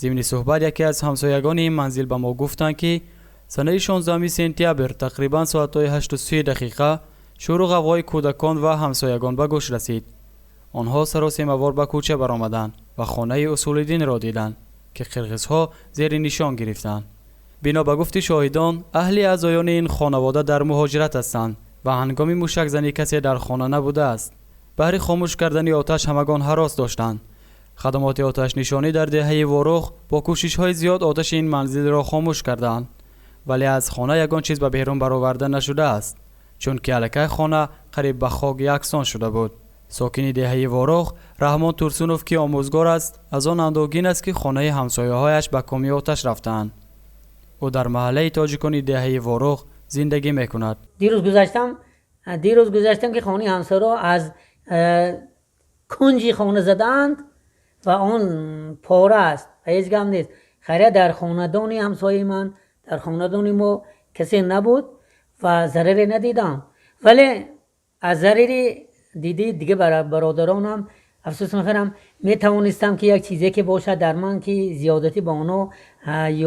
Зимни суҳбат яке аз ҳамсоягони ин манзил ба мо гуфтанд, ки санаи 16 сентябр тақрибан соатҳои 8:30 шӯру ғавғои кӯдакон ва ҳамсоягон ба гӯш расид. Онҳо саросемавор ба кӯча баромаданд ва хонаи Усулиддинро диданд, ки қирғизҳо зери нишон гирифтанд. Бино ба гуфти шоҳидон, аҳли аъзоёни ин хонавода дар муҳоҷират ҳастанд ва ҳангоми мушакзанӣ касе дар хона набудааст. Баҳри хомӯш кардани оташ ҳамагон ҳарос доштанд. Хадамоти оташнишонӣ дар деҳаи Ворух бо кӯшишҳои зиёд оташи ин манзилро хомӯш карданд, вале аз хона ягон чиз ба берун бароварда нашудааст, чунки аллакай хона қариб ба хок яксон шуда буд. Сокини деҳаи Ворух Раҳмон Турсунов, ки омӯзгор аст, аз он андӯҳгин аст, ки хонаи ҳамсояҳояш ба коми оташ рафтаанд. Ӯ дар маҳаллаи тоҷикони деҳаи Ворух зиндагӣ мекунад. Дирӯз гузаштам, ки хонаи ҳамсояро аз кунҷи хона задаанд ва он пора аст ва ҳеҷ гап нест. Хайрия, дар хонадони ҳамсояи ман, дар хонадони мо касе набуд ва зараре надидам, вале аз зарари диди дига бародаронам афсӯс мехӯрам. Метавонистам, ки як чизе ки бошад дар ман, ки зиёдатӣ ба онҳо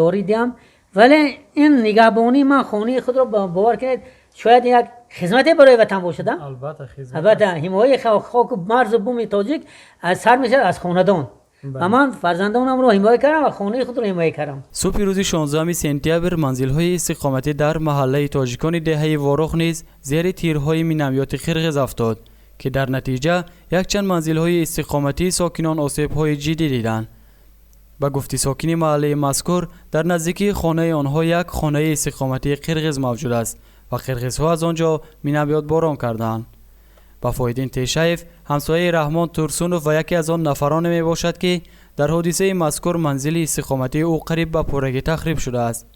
ёрӣ диҳам, вале ин нигаҳбонии ман хонаи худро, бовар кунед, шояд як хизмате барои ватан бошад. Албатта, ҳимояи хоку марзу буми тоҷик сар мешавад аз хонадон ва ман фарзандонамро ҳимоя кардам ва хонаи худро ҳимоя кардам. Субҳи рӯзи 16 сентябр манзилҳои истиқоматӣ дар маҳаллаи тоҷикони деҳаи Ворух низ зери тирҳои миномёти қирғиз афтод, ки дар натиҷа якчанд манзилҳои истиқоматии сокинон осебҳои ҷиддӣ диданд. Ба гуфти сокини маҳаллаи мазкур, дар наздикии хонаи онҳо як хонаи истиқоматии қирғиз мавҷуд аст ва қирғизҳо аз он ҷо миномётборон карданд. Бафоиддин Тешаев ҳамсояи Раҳмон Турсунов ва яке аз он нафароне мебошад, ки дар ҳодисаи мазкур манзили истиқоматии ӯ қариб ба пуррагӣ тахриб шудааст.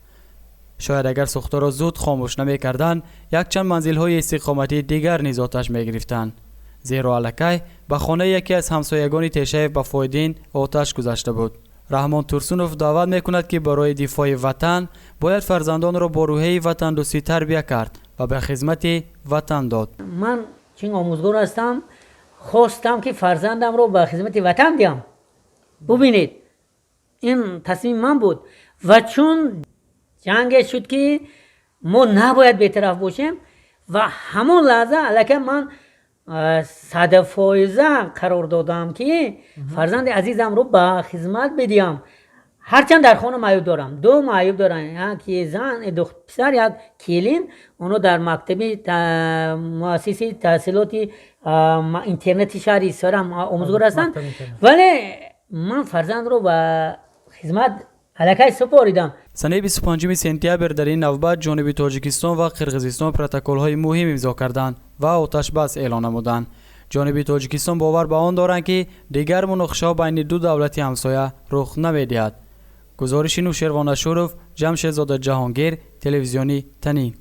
Шояд агар сӯхторо зуд хомӯш намекарданд, якчанд манзилҳои истиқоматии дигар низ оташ мегирифтанд, зеро аллакай ба хонаи яке аз ҳамсоягони Тешаев Бафоиддин оташ гузашта буд. Раҳмон Турсунов даъват мекунад, ки барои дифои ватан бояд фарзандонро бо рӯҳияи ватандӯстӣ тарбия кард ва ба хизмати ватан дод. Ман чун омӯзгор ҳастам, хостам, ки фарзандамро ба хизмати ватан диҳам. Бубинед, ин тасмими ман буд ва чун ҷанге шуд, ки мо набояд бетараф бошем, ва ҳамон лаҳза аллакай ман 100% қарор додам, ки фарзанди азизамро ба хизмат бидиҳам. Ҳарчанд дар хона маъюб дорам, ду маъюб дорам, яке зан, писар, як келин. Онҳо дар мактаби муассисаи таҳсилоти интернати шаҳри Исфара омӯзгор ҳастанд, вале ман фарзандро ба хизмат аллакай супоридам. Санаи 25 сентябр дар ин навбат ҷониби Тоҷикистон ва Қирғизистон протоколҳои муҳим имзо карданд ва оташбас эълон намуданд. Ҷониби Тоҷикистон бовар ба он доранд, ки дигар муноқишаҳо байни ду давлати ҳамсоя рух намедиҳад. Гузориши Нушервон Ашуров, Ҷамшедзода Ҷаҳонгир, телевизиони Танин.